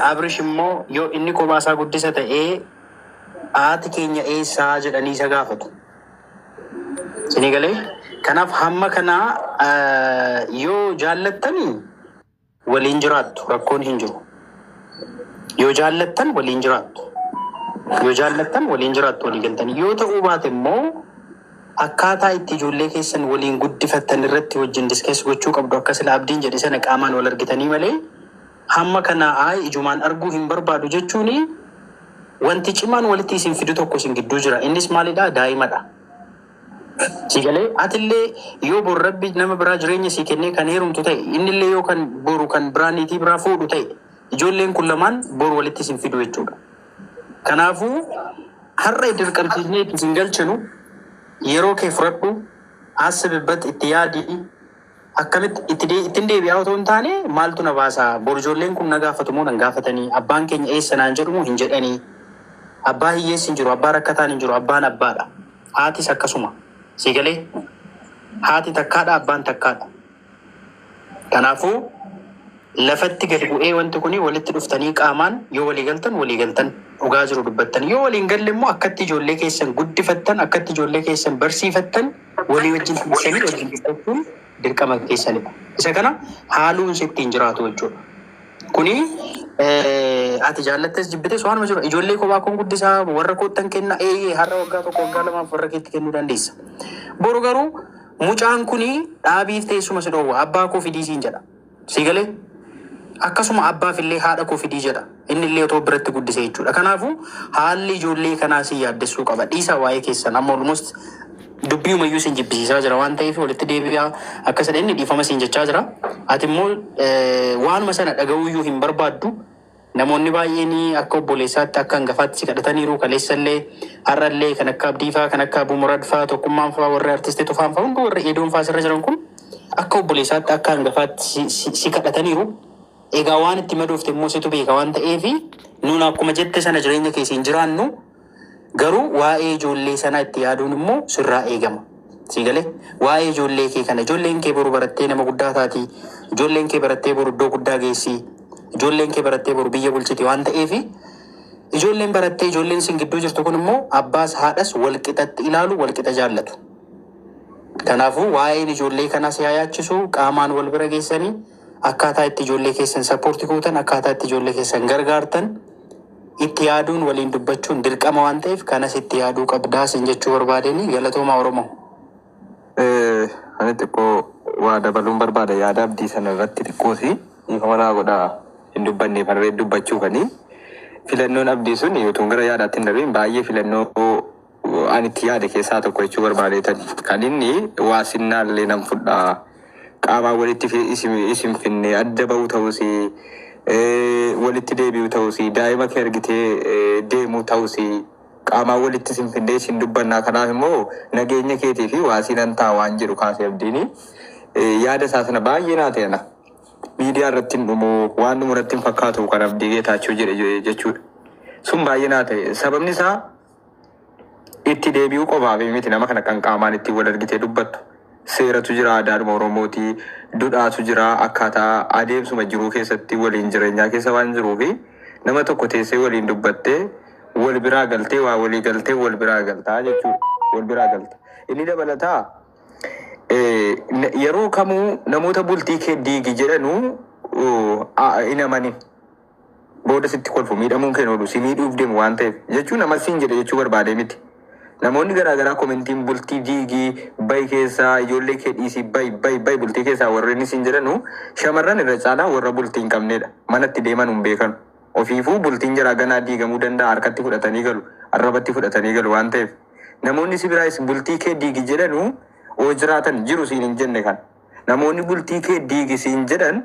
Abrish immoo yoo inni kophaa isaa guddisa ta'ee haati keenya eessaa jedhanii isa gaafatu. Isinii galee? Kanaaf hamma kanaa yoo jaallattanii waliin jiraattu rakkoon hin jiru. Yoo jaallattan waliin jiraattu. Yoo jaallattan waliin jiraattu walii galtanii. Yoo ta'uu baate immoo akkaataa itti ijoollee keessan waliin guddifattan irratti wajjin discuss gochuu qabdu akka sila Abdiin jedhe sana qaamaan wal argitanii malee hamma kana ayi ijumaan arguu hin barbaadu jechuun wanti cimaan walitti isin fidu tokko isin gidduu jira. Innis maalidha? Daa'imadha. Si galee atillee yoo boru Rabbi nama biraa jireenya sii kennee kan heerumtu ta'e innillee yoo kan boru kan biraa niitii biraa fuudhu ta'e ijoolleen kun lamaan boru walitti isin fidu jechuudha. Kanaafuu har'a dirqamsiisnee itti isin galchinu yeroo kee fudhadhu asibibbat itti yaadi akkamitti itti ittiin deebi'aa otoo hin taane maaltu na baasa boru ijoolleen kun na gaafatu moo nan gaafatanii abbaan keenya eessa naan jedhu moo hin jedhanii abbaa hiyyeessi hin jiru abbaa rakkataan hin jiru abbaan abbaadha haatis akkasuma si galee haati takkaadha abbaan takkaadha. Kanaafuu lafatti gadi bu'ee wanti kuni walitti dhuftanii qaamaan yoo walii galtan walii galtan dhugaa jiru dubbattan yoo waliin galle immoo akkatti ijoollee keessan guddifattan akkatti ijoollee keessan barsiifattan walii wajjin teessanii wajjin dubbachuun dirqama keessanidha. Isa kana haaluun sitti hin jiraatu jechuudha. Kuni ati jaallattes jibbites waanuma jiru ijoollee kophaa koon guddisaa warra koottan kenna eeyyee har'a waggaa tokko waggaa lamaaf warra keetti kennuu dandeessa. Boru garuu mucaan kuni dhaabiif teessuma si dhoowwa abbaa koo fidii siin jedha. Si galee akkasuma abbaaf illee haadha koo fidii jedha. Inni illee otoo biratti guddise jechuudha. Kanaafuu haalli ijoollee kanaa si yaaddessuu qaba. Dhiisaa waa'ee keessan amma almost dubbii umayyuu sin jibbisiisaa jira waan ta'eef walitti deebi'aa akka sana inni dhiifama siin jechaa jira. Ati immoo waanuma sana dhaga'uyyuu hin barbaaddu. Namoonni baay'een akka obboleessaatti akka hangafaatti si kadhataniiru kaleessallee har'allee kan akka Abdii fa'aa kan akka Abuu Murad fa'aa Tokkummaan fa'aa warri artistii Tufaan fa'aa hundi warri Eedoon fa'aa asirra jiran kun akka obboleessaatti akka hangafaatti si kadhataniiru. Egaa waan itti madoofte immoo situ beeka waan ta'eef nuun akkuma jette sana jireenya keessa hin jiraannu garuu waa'ee ijoollee sanaa itti yaaduun immoo sirraa eegama. Si galee waa'ee ijoollee kee kana ijoolleen kee boru barattee nama guddaa taati ijoolleen kee barattee boru iddoo guddaa geessi ijoolleen kee barattee boru biyya bulchiti waan ta'eef ijoolleen barattee ijoolleen sin gidduu jirtu kun immoo abbaas haadhas wal qixatti ilaalu wal qixa jaallatu. Kanaafuu waa'een ijoollee kanaa si haa yaachisu qaamaan wal bira geessanii akkaataa itti ijoollee keessan support gootan akkaataa itti ijoollee keessan gargaartan itti yaaduun waliin dubbachuun dirqama waan ta'eef kanas itti yaaduu qabdaa sin jechuu barbaadeni galatoomaa Oromoo. Ani xiqqoo waa dabaluun barbaada yaada Abdii sana irratti xiqqoosi dhiifama naa godhaa hin dubbanne farree dubbachuu kani filannoon Abdii sun utuun gara yaadaatti hin darbiin baay'ee filannoo ani itti yaade keessaa tokko jechuu barbaadeetan kan inni waa sinnaallee nan fudhaa qaamaan walitti isin finne adda ba'uu ta'uus walitti deebi'uu ta'uus daa'ima kee argitee deemuu ta'uus qaamaan walitti isin finnee isin dubbannaa kanaaf immoo nageenya keetii fi waasii nan ta'a waan jedhu kaasee Abdiini yaada isaa sana baay'ee naa ta'e na. Miidiyaa irratti hin dhumu waan dhumu irratti hin fakkaatu kan Abdii Geetaachoo jedhe jechuudha. Sun baay'ee naa ta'e sababni isaa itti deebi'uu qofaaf miti nama kana kan qaamaan ittiin wal argitee dubbattu. Seeratu jira aadaadhuma Oromootii, dudhaatu jira akkaataa adeemsuma jiruu keessatti waliin jireenyaa keessa waan jiruu fi nama tokko teessee waliin dubbattee wal biraa galtee waa walii galtee wal biraa galtaa jechuudha. Wal biraa galta. Inni dabalataa yeroo kamuu namoota bultii kee diigi jedhanuu hin amanin. Booda sitti kolfu miidhamuun kee oolu si miidhuuf deemu waan ta'eef jechuun nama siin jedhe jechuu barbaadee miti. Namoonni garaagaraa commentiin bultii diigii bayi keessaa ijoollee kee dhiisii bayi bayi bayi bultii keessaa warreen isin jedhanu shamarran irra caalaa warra bultii hin qabnedha. Manatti deeman hin beekan. Ofiifuu bultiin jaraa ganaa diigamuu danda'a harkatti fudhatanii galu arrabatti fudhatanii galu waan ta'eef. Namoonni si biraayis bultii kee diigi jedhanu oo jiraatan jiru siin hin jenne kan. Namoonni bultii kee diigi siin jedhan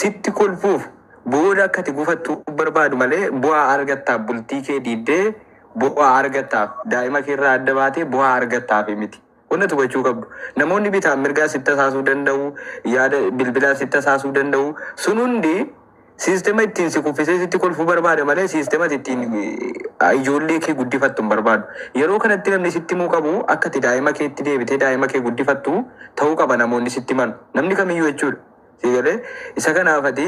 sitti kolfuuf booda akka ati gufattu barbaadu malee bu'aa argattaaf bultii kee diiddee bu'aa argattaaf daa'ima kee irraa adda baatee bu'aa argattaaf miti. Wanti hubachuu qabdu. Namoonni bitaan mirgaa sitti tasaasuu danda'u, yaada bilbilaa sitti tasaasuu danda'u. Sun hundi siistema ittiin si kuffisee sitti kolfuu barbaada malee siistema ittiin ijoollee kee guddifattu hin barbaadu. Yeroo kanatti namni sitti himuu qabu akka ati daa'ima keetti deebitee daa'ima kee guddifattu ta'uu qaba namoonni sitti himan. Namni kamiyyuu jechuudha. Si galee isa kanaaf ati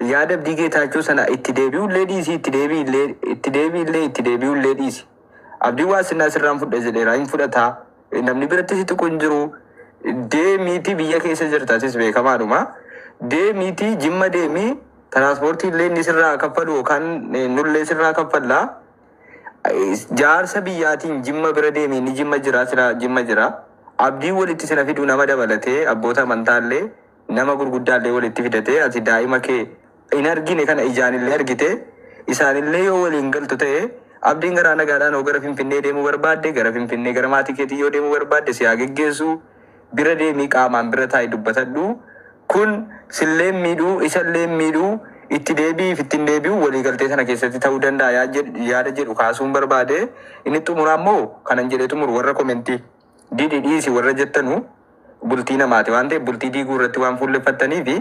Yaada Abdii Geetaachoo sana itti deebi'ullee dhiisi, itti deebi'illee itti deebi'illee itti deebi'ullee dhiisi. Abdiin waa sinnaa sirraan fudha jedheera hin fudhataa. Namni biratti si tuqu hin jiru. Deemiitii biyya keessa jirta atis beekamaadhuma. Deemiitii Jimma deemii tiraanspoortii illee inni sirraa kaffalu yookaan nullee sirraa kaffallaa. Jaarsa biyyaatiin Jimma bira deemi inni Jimma jira sila Jimma jira. Abdii walitti sina fiduu nama dabalatee abboota amantaallee nama gurguddaallee walitti fidatee ati daa'ima kee hin argine kana ijaanillee argite isaanillee yoo waliin galtu ta'e abdiin garaa nagaadhaan yoo gara Finfinnee deemuu barbaadde gara Finfinnee gara maatii keetii yoo deemuu barbaadde si haa geggeessu bira deemii qaamaan bira taa'i dubbatadhu. Kun sillee miidhuu isallee miidhuu itti deebiif ittiin deebi'u waliigaltee sana keessatti ta'uu danda'a yaada jedhu kaasuun barbaade. Inni xumuraa immoo kanan jedhee xumuru warra komentii didi dhiisi warra jettanu bultii namaati waan ta'eef bultii diiguu irratti waan fuulleffattanii fi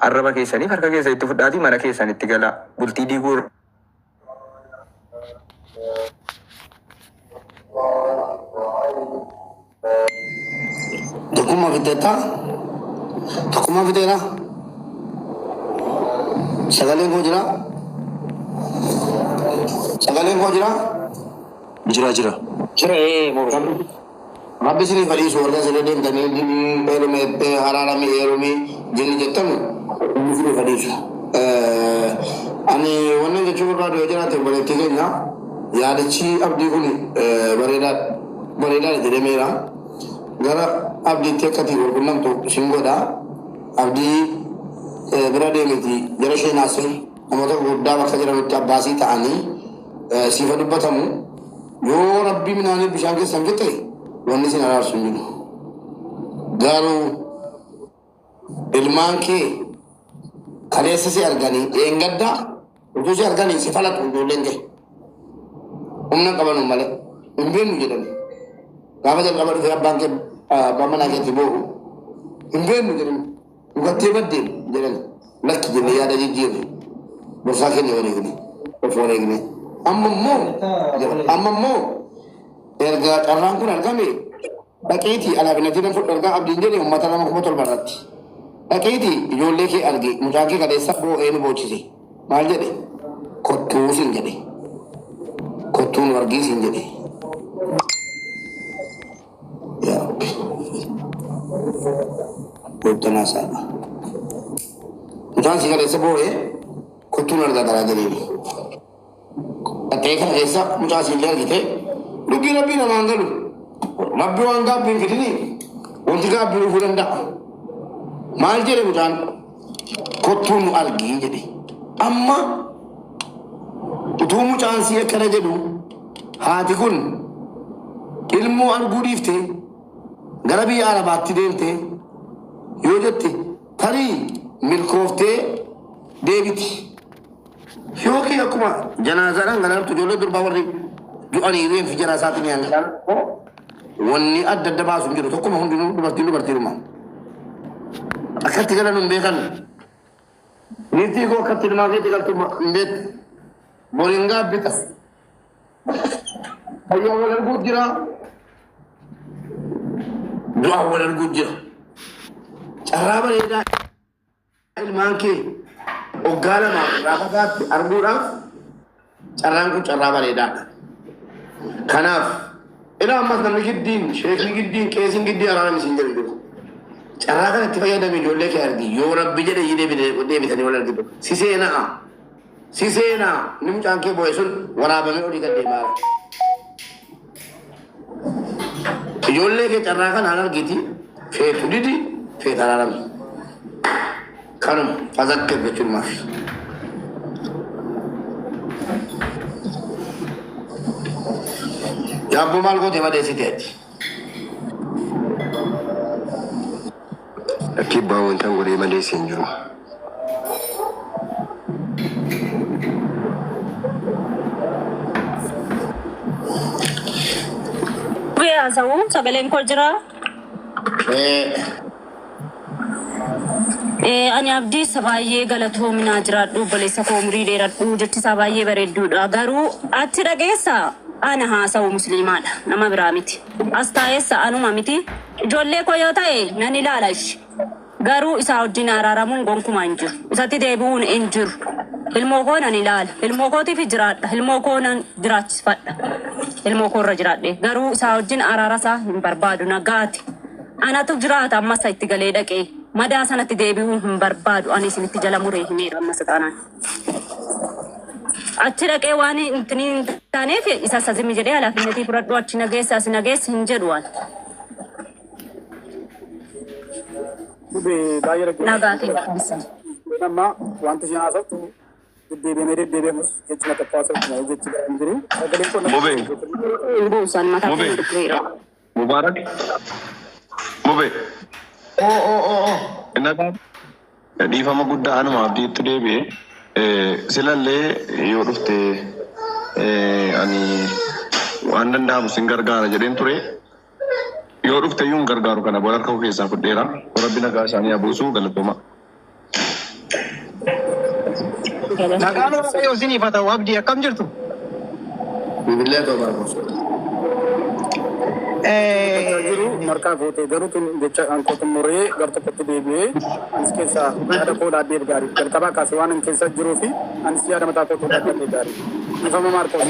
arraba keessaniif harka keessanitti fudhaatii mana keessanitti galaa bultii diiguu Tokkummaa fixeettaa? Tokkummaa fixeera? Sagaleen koo jira? Sagaleen koo jira? Jira jira. Jira ee Mubee. Rabbi isiniif fadhiisu warra isin deemtanii heerume haraarami heerumi jinni jettanu rabbi isiniif fadhiisu. Ani wannan jechuu barbaadu yoo jiraate obboleettii keenya yaadichi abdii kun bareedaa bareedaadha jedhameera. Gara abdiitti akkati wal qunnamtu isin godha. Abdii bira deemiti jara ishee naasir namoota gurguddaa bakka jiranitti abbaasii ta'anii siifa dubbatamu. Yoo rabbi minaanii bishaan keessan fixe wanni isin araarsu hin jiru. Garuu ilmaan kee kaleessa si arganii dheengadda utuu si arganii si falatu ijoolleen kee. Humna qabanu malee hin beeknu jedhani. Gaafa jalqaba dhufee abbaan kee abbaan manaa keetti boo'u hin beeknu jedhani. Dhugattee baddeen jedhani. Lakki jennee yaada jijjiirre. Gorsaa keenya wareegne. Of wareegne. Amma immoo amma immoo erga carraan kun argame dhaqiitii alaafinatii nan fudhu ergaa abdiin jedhe uummata nama 7,000 irratti. Dhaqiitii ijoollee kee arge mucaan kee kaleessa boo'ee nu boochise. Maal jedhe? Kottuu siin jedhe. Kottuu nu argii siin jedhe. Yaa Rabbi. Gooftanaa isaadha. Mucaan si kaleessa boo'ee kottuu nu argaa garaa jedheeni. Dhaqee kana keessa mucaa siillee argite dubbii rabbii namaan galu. Rabbi waan gaabbii hin fidini wanti gaabbii dhufuu danda'a. Maal jedhe mucaan? Kottuu nu argii jedhe. Amma utuu mucaan sii akkana jedhu haati kun ilmoo arguu dhiifte gara biyya Arabaatti deemte yoo jette tarii milkooftee deebiti. Yookiin akkuma janaazaadhaan galartu ijoollee durbaa warri du'anii reenfi janaazaatiin yaan galartu wanni adda adda baasu hin jiru. Tokkuma hundinuu dubartiin dubartiidhuma. Akkatti galan hin beekan. Niitii koo akkatti ilmaan keetti galtu hin beektu. Boriin gaabbita. Fayyaa wal arguu jira. Du'aan wal arguu jira. Carraa bareedaa ilmaan kee waggaa lamaaf irraa fagaatte arguudhaaf carraan kun carraa bareedaadha. Kanaaf ilaa ammas namni giddiin sheekni giddiin qeesiin giddii araarami isin jedhu jiru. Carraa kana itti fayyadami ijoollee kee argi yoo rabbi jedhe iyyii deebitanii wal argitu. Si seena'a. Si seenaa inni mucaan kee boo'e sun waraabamee olii gad deemaa jira. Ijoollee kee carraa kanaan argiti feetu didi feeta araarami. Kanuma fazakkir jechuun maafi. Yaabboo maal goote madeessite ati? Lakkii abbaa wantan godhee madeesse hin jiru. Dhugee haasa'u sagaleen koo jira. Ani abdiisa baay'ee galatoominaa jiraadhu obboleessa koo umurii dheeradhu jechi isaa baay'ee bareedduudha garuu ati dhageessa ana haasa'u musliimaadha nama biraa miti as taa'eessa anuma miti ijoollee koo yoo ta'e nan ilaala ishi Garuu isaa wajjin araaramuun gonkumaa hin jiru. Isatti deebi'uun hin jiru. Ilmoo koo nan ilaala. Ilmoo kootiif jiraadha. Ilmoo koo nan jiraachisfadha. Ilmoo koo irra jiraadhe. Garuu isaa wajjin araara isaa hin barbaadu nagaati. Anatu jiraata ammas itti galee dhaqee. Madaa sanatti deebi'uu hin barbaadu. Ani isinitti jala muree himeera ammas taanaan. Achi dhaqee waan hin taaneef isa sazimi jedhee alaafinnetii fudhadhu achi nageessa asi nageessa hin jedhu waan. Dubee baay'ee rakkina. Nagaatiin dhaamsa. Amma wanti isheen haasoftu deddeebi'amee deddeebi'amus jechuma tokko haasoftu malee jechi gara hin jiru. Sagaleen kun Mube. Hin buusan mataa Mube. koo dhukkubeera. Mubarak. Mube. Nagaa dhiifama guddaa anuma abdiitti deebi'e. Silallee yoo dhufte ani waan danda'amu sin gargaara jedheen ture. Yoo dhufte iyyuu hin gargaaru kana booda harka koo keessaa fudheera. Rabbi nagaa isaanii haa buusu galatooma. Nagaan Waaqayyoo isiniif haa ta'u abdii akkam jirtu? Bilbilee ta'uu barbaadu. Jiru markaa gootee garuu tun jecha an koo xumuree gar tokkotti deebi'ee anis keessaa yaada koo dhaabbeef gaarii jalqabaa kaasee waan an keessa jiruu fi anis yaada mataa kootuu dhaabbadhee gaarii. Dhiifama Maarkoos.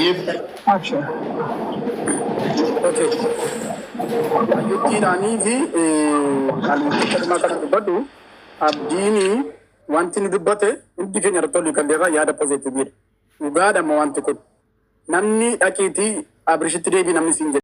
Okay. Ayyuttiidhaanii fi ani dhumaa kana dubbadhu abdiini wanti nu dubbate hundi keenya irratti olii galleerraa yaada pozitiiviidha. Dhugaadha amma wanti kun. Namni dhaqiitii Abrishitti deebii namni siin jedhe.